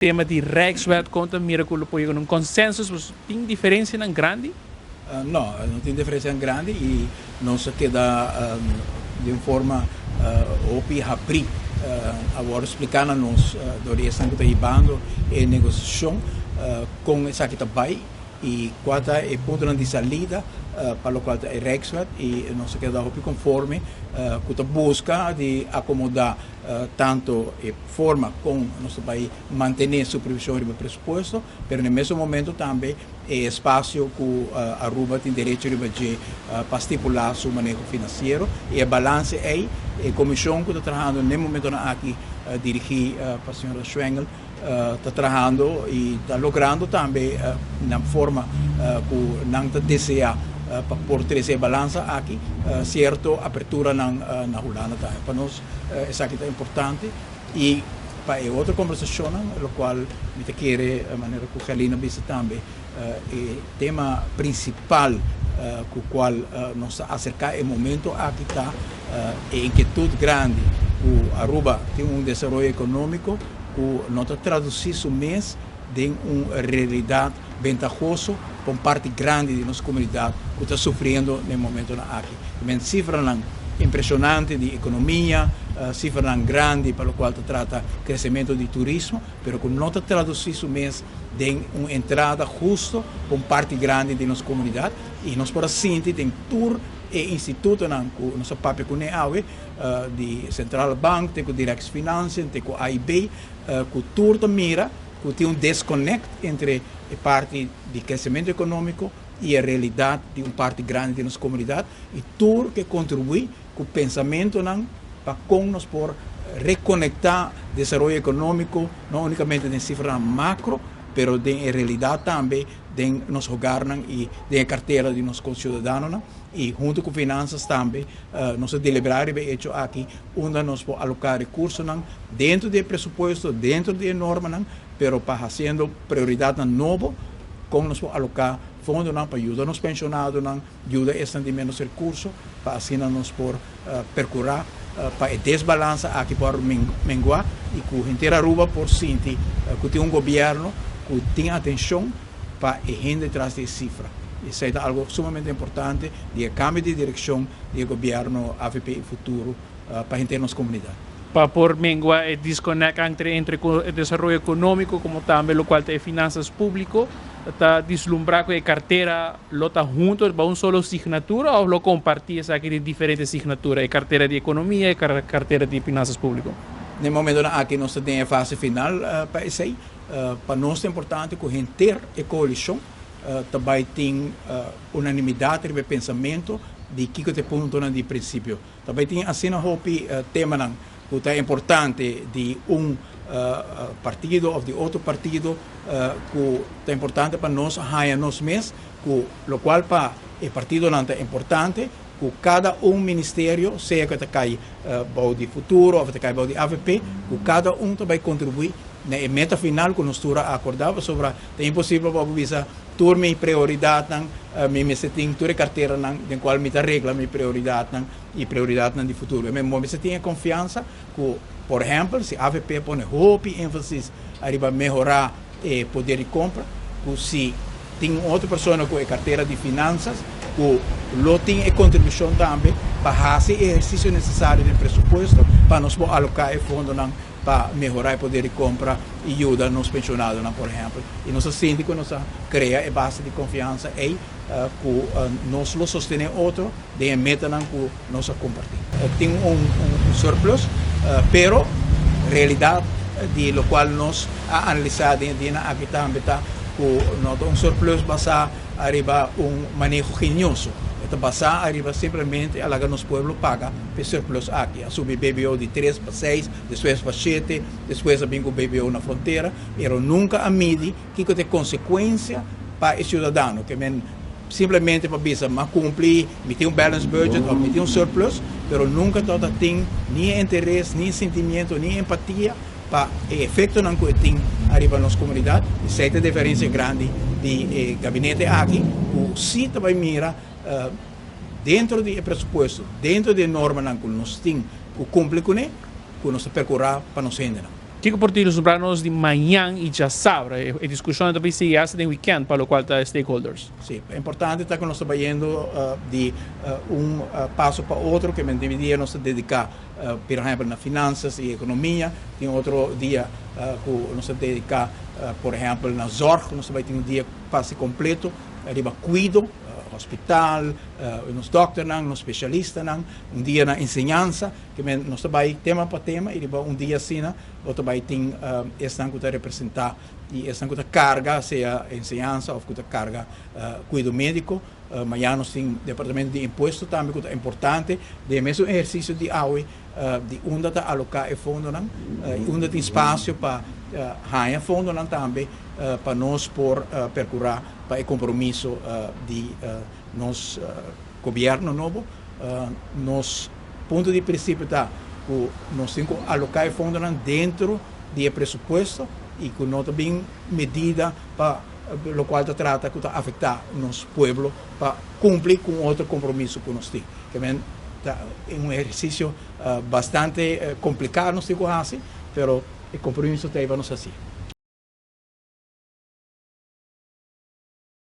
Tema di Rijkswet kon ta mira ku lo por yega na un konsensus, pasobra tin diferensianan grandi? No, no tin diferensianan grandi i nos a keda di un forma hopi habrí. A wòrdu spliká na nos dor di esnan ku ta hibando e negosiashon kon esaki ta bai i kua ta e puntonan di salida pa lokual ta e Rijkswet i nos a keda hopi konforme ku ta buska di akomodá tanto e forma kon nos ta bai mantené supervishon riba presupuesto, pero na e mesun momento tambe e espasio ku Aruba tin derecho riba dje pa stipulá su maneho finansiero. I e balanse ei, e komishon ku ta trahando na e momentonan aki dirigí pa señora Schwengle ta trahando i ta logrando tambe na forma ku nan ta deseá pa por trese e balansa aki sierto aperturanan na Hulanda tambe. Pa nos esaki ta importante i pa e otro kombersashonnan lokual mi ta kere manera ku Gerlina a bisa tambe e tema prinsipal ku kual nos ta aserká e momento aki ta e inkietut grandi ku Aruba tin un desaroyo ekonómiko ku no ta tradusí su mes den un realidat bentahoso pa un parti grandi di nos komunidat ku ta sufriendo na e momentonan aki. Men sifranan impreshonante di ekonomia, sifranan grandi pa lokual ta trata kresementu di turismo, pero ku no ta tradusí su mes den un entrada husto pa un parti grandi di nos komunidat i nos por a sinti den tur e institutonan ku nos a papia kuné awe, di Centrale Bank te ku Rijksfinanciën te ku AIB, ku tur ta mira ku tin un deskonekt entre e parti di kresementu ekonómiko i e realidat di un parti grandi di nos komunidat i tur ke kontribuí ku pensamentunan pa kon nos por rekonektá desaroyo ekonómiko no únikamente den sifranan makro pero den e realidat tambe den nos hogarnan i den e kartera di nos konsiudadanonan i huntu ku Finansas tambe nos a deliberá riba e echo aki unda nos por aloká rekursonan dentro di e presupuesto, dentro di e normanan, pero pa hasiendo prioridatnan nobo kon nos por aloká fondonan pa yuda nos penshonadonan, yuda esnan di ménos rekurso pa asina nos por perkurá pa e desbalansa aki por menguá i ku henter Aruba por sinti ku tin un gobièrnu ku tin atenshon pa e hende tras di e sifra. Esei ta algu sumamente importante di e kambio di direkshon di e gobièrnu avp i Futuro pa henter nos komunidat. Pa por mengua e disconnect entre entre e desaroyo economico como tambe locual ta e finanzas publico, ta dislumbra cu e cartera lo ta hunto riba un solo signatura of lo comparti esaki den diferente signatura, e cartera di economia, e cartera di finanzas publico? Na e momentonan aki nos ta den e fase final pa esey. Pa nos ta importante cu henter e coalicion ta bay tin unanimidad riba e pensamento di kico ta e puntonan di principio. Ta bay tin asina hopi temanan cu ta importante di un partido of di otro partido cu ta importante pa nos haya nos mes cu locual pa e partidonan ta importante cu cada un ministerio sea cu ta cay bou di Futuro of ta cay bou di avp cu cada un ta bay contribui na e meta final cu nos tur a acorda pasobra ta imposibel pa bo bisa tur mi prioridadnan mi mester tin tur e carteranan den cual mi ta regla mi prioridadnan y prioridadnan di futuro. Mi mester tin e confiansa cu por ehempel si avp pone hopi enfasis ariba mehora e poder di compra cu si tin un otro persona cu e cartera di finanzas cu lo tin e contribucion tambe pa haci e ehercicio necesario den presupuesto pa nos por aloca e fondonan pa mehora e poder di compra y yuda nos pensionadonan por ehempel. Y nos a sinti cu nos a crea e base di confiansa ey cu nos lo sostene otro den e metanan cu nos a comparti. Tin un surplus, pero realidad di locual nos a analisa den e dianan aki tambe ta cu no ta un surplus basa ariba un maneho genioso. E ta basa ariba simplemente a laga nos pueblo paga p'e surplus aki. A subi BBO di tres pa seis, despues pa shete, despues a bin cu BBO na frontera, pero nunca a midi kiko ta e consecuencia pa e ciudadano. Ke men simplemente pa bisa m'a cumpli, mi tin un balance budget of mi tin un surplus, pero nunca tabata tin ni e interes, ni e sentimiento, ni e empatia pa e efectonan cu e tin ariba nos comunidad. Esey ta e diferencia grandi di e gabinete aki cu si ta bay mira dentro di e presupuesto, dentro di e normanan cu nos tin cu cumpli cune, cu nos ta percura pa nos hendenan. Kiko por tin nos di mañan i djasabra? E diskushon tambe sigui hasta den weekend pa lokual ta stakeholders. Si, importante ta ku nos ta bayendo di un paso pa otro, ke men dia nos ta dediká, por ehèmpel, na finansa i ekonomia, tin otro dia ku nos ta dediká, por ehèmpel, na zorg, nos ta tin un dia kasi kompleto riba kuido, hospital, nos dòkternan, nos spesialistanan, un dia na enseñansa, ke men nos ta bai tema pa tema i riba un dia asina, bo ta bai tin esnan ku ta representá i esnan ku ta karga, sea enseñansa òf ku ta karga kuido médiko. Mañan nos tin departamento di impuesto tambe ku ta importante den e mesun ehersisio di awe di unda ta aloká e fondonan i unda tin spasio pa haña fondonan tambe pa nos por perkurá pa e kompromiso di nos gobièrnu nobo. Nos punto di prinsipio ta ku nos tin ku aloká e fondonan dentro di e presupuesto i ku no ta bin medida pa lokual ta trata ku ta afektá nos pueblo pa kumpli ku un otro kompromiso ku nos tin. Ke men ta un ehersisio bastante kompliká nos tin ku hasi, pero e kompromiso ta ei pa nos hasi.